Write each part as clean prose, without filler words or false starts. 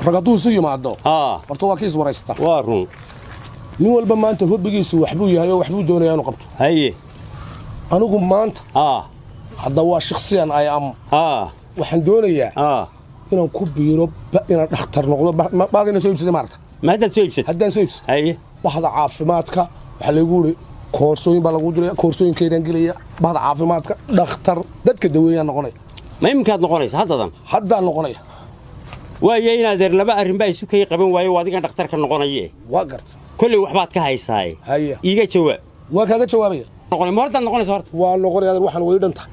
Rag hadduu isu yimaado, Haa. horta waa kiis waraysta. Waa run. Nin walba maanta hobbigiisu waxbuu yahay oo waxbuu doonayaa inuu qabto. Haye. Anigu maanta, Haa. hadda waa shakhsiyan I am, Haa. waxaan doonayaa Haa. inaan ku biiro inaan dhakhtar noqdo. Baalkana soo iibsaday maarata. Ma haddaad soo iibsatay? Haddaan soo iibsatay. Haye. Bahda caafimaadka waxaa laygu yidhi koorsooyin baa lagu diraya, koorsooyinkeydaan gelaya bahda caafimaadka, dhakhtar dadka daweeyaan noqonaya. Ma iminkaad noqonaysa haddadan? Haddaan noqonaya. Waayo, inaadeer, laba arrin baa isu kay qaban waayo. Waa adigan dhakhtarka noqonaye. Waa garta. Kolley waxbaad ka haysaaye. Haya. Iiga jawaab. Waa kaaga jawaabaya. Noqonay ma hortaad noqonaysa horta? Waa noqonaya, waxaan way dhan tahay.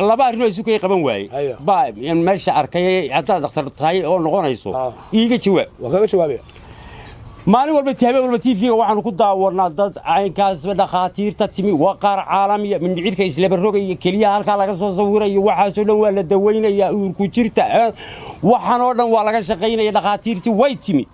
Laba arrin oo isu kay qaban waaye Haya. baa meesha arkay. Haddaad dhakhtar tahay oo noqonayso, Ah. iiga jawaab. Waa kaaga jawaabaya. Maalin walba, habeen walba TV-ga waxaanu ku daawanaa dad caynkaas dhakhaatiirta timi, waa qaar caalamiya, mindhicirka islaba rogaya, keliyaha halkaa laga soo sawirayo, waxaasoo dhan waa la dawaynayaa, uurku jirta, waxaan oo dhan waa laga shaqaynaya. Dhakhaatiirtii way timi,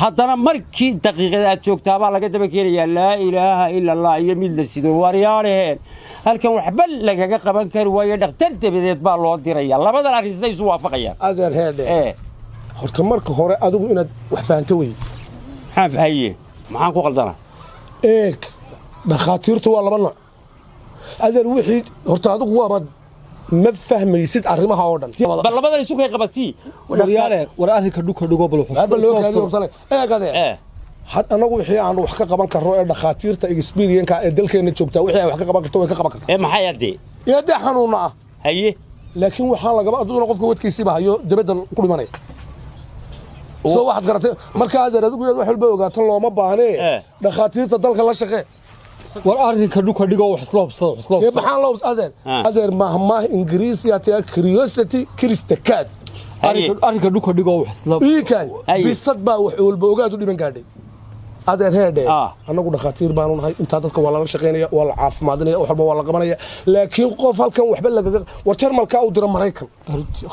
haddana markii daqiiqada aad joogtaabaa laga daba keenayaa laa ilaaha ila Allah iyo mid la sido. Waryaalaheen, halkan waxba lagaga qaban kari waayo, dhakhtar dabadeed baa loo diraya. Labadan arrin siday isu waafaqayaan? Adeer, heedhe. Ee. Horta marka hore adigu inaad wax fahanto wey. Maxaan fahaye? Maxaan ku qaldana? Eeg, dhakhaatiirtu waa laba nooc, adeer. Wixii horta adigu waaba ma fahmaysid arrimaha oo dhan. Bal labadan isu kay qabatii. Waryaale, war arrinka dhuka dhigo bal. Aaba loo kaadi hubsanay. Eeg, adeer. Ee. Had anagu wixii aanu wax ka qaban karro ee dhakhaatiirta experience ee dalkeena joogtaa wixii ay wax ka qaban karto way ka qaban kartaa. Ee, maxay haddee? Iyo dee xanuuna ah. Haye. Laakiin waxaa lagaba aduna qofka wadkiisiiba hayo dibadda ku dhimanaya. Soo waxaad garatay marka, adeer, adigu inaad wax walba ogaato looma baahnee. Eh. Dhakhaatiirta dalka la shaqee. War arrinka dhuka dhigo, wax isla hubsada, wax isla Dee hubsada. maxaan loo, adeer? Ah. Adeer, mahmaah Ingiriisiya taa, "Curiosity kills the cat." Haye. Arrinka dhuka dhigo, wax isla Iikan Haye. bisad baa wax walba ogaad u dhiman gaadhay, adeer, heedhe. Ah. Annagu dhakhaatiir baanu nahay. Intaa dadka waa lala shaqaynaya, waa la caafimaadinaya, wax walba waa la qabanaya, laakiin qof halkan waxba lagaga war Jarmalkaa u dira Maraykan.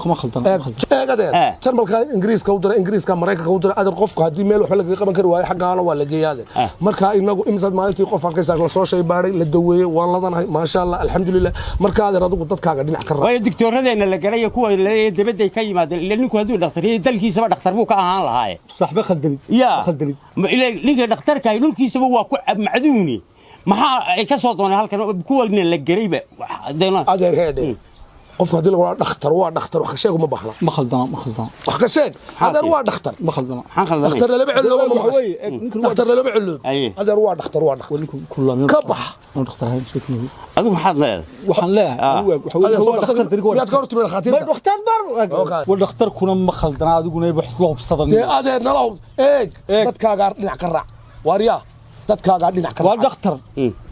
Ma khaldan, ma khaldan. Eeg, adeer. Eh. Jarmalka Ingiriiska u dira, Ingiriiska Maraykanka u dira. Adeer, qofka haddii meel waxba lagaga qaban kari waayo, xaggaana waa la geeya, adeer. Ah. Marka inagu imsaad maalintii qof arkaysaa lasoo shay baadhay, la daweeyey, waan ladanahay, maasha Allah, alxamdulilah. Marka adeer, adigu dadkaaga dhinac ka raac. Waayo, digtooradeenna la galay kuwa la dibadday ka yimaadeen. Ila ninku hadduu dhakhtar yahay, dalkiisaba dhakhtar buu ka ahaan lahaaye. Saxba khaldanid. Ya. Khaldanid. Ila ninka dhakhtarka ahi dhulkiisaba waa ku macduuni. Maxaa ay ka soo dooneen halkan kuwana la garayba? Adeer, heedhe, qofka haddii lagu dhakhtar waa dhakhtar, wax ka sheeg uma baahna. Ma khaldana, ma khaldana. Wax ka sheeg, adeer, waa dhakhtar. Ma khaldana. Maxaan khaldanay? Dhakhtar lalama celoobo, ma Waxa maqashay? weeye, eeg, ninkan Dhakhtar lalama celoobo. Aye. Adeer, waa dhakhtar, waa dhakhtar. Ninku kullaamyo. Ka bax. Oo dhakhtar ahayn soo keenay. Adigu maxaad leedahay? Waxaan leeyahay, Ah. anigu waxa weeye, Adeer, soo waa dhakhtar darigo. Miyaad ka hor timid dhakhaatiirta? Ma dhakhtar bar. Okay. War dhakhtarkuna ma khaldana, adiguna wax isla hubsadan. Dee adeer, nala hub eeg. Eeg. Dadkaagaa dhinac ka raac, waaryaa, dadkaagaa dhinac ka Waa raac. dhakhtar.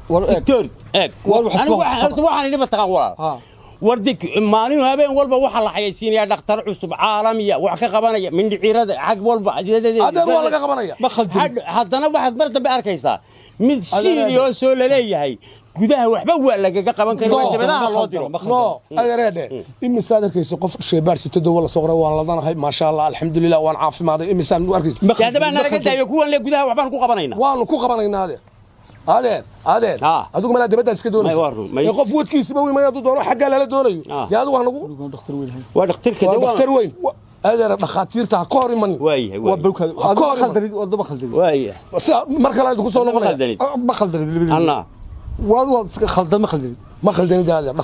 War eeg. Doctor, eeg. War wax Anigu isla horta waxaan idhi mataqaan, walaal? Ha. War dig, maalin habeen walba waxaa la xayaysiinayaa dhakhtar cusub caalamiya, wax ka qabanaya mindhicirada xag walba. Adeer, waa laga qabanaya. Ma khaldin. Haddana waxaad mar dambe arkaysaa mid Adeer, serious oo laleeyahay gudaha waxba waa lagaga qaban kari No. waa dibadaha loo diro. Ma No, adeereedhe, imisaad arkaysa qof sheebaar sito, dawo la soo qoray, waan ladanahay, maasha Allah, alxamdulilah, waan caafimaaday? Imisaan u arkaysa? Ma Dee haddaba khaldin. nalaga daayo kuwan le gudaha waxbaan ku qabanaynaa. Waanu ku qabanaynaa, adeer, adeer, adeer. Ah. Adigu malaa dibaddaad iska doonaysa. May, waa run, may. Ee qof wadkiisiba u imaya hadduu doono xaggaa lala doonayo. Ah. Dee adigu hanagu Dhakhtar weyn ahayn. Waa dhakhtarka. Waa Dee dhakhtar weyn, adeer, dhakhaatiirta ha ka hor imanin. Waayahay. Waa Waayahay. balkaad. Ha Adigu ka ma hor iman. khaldanid, waa ma khaldanid. Waayahay. Sida mar kale aan ku soo noqonaya. Khaldanid. Ma khaldanid labadiina. Anna Waa iska khaldan, ma khaldanid. Ma khaldanid, adeer.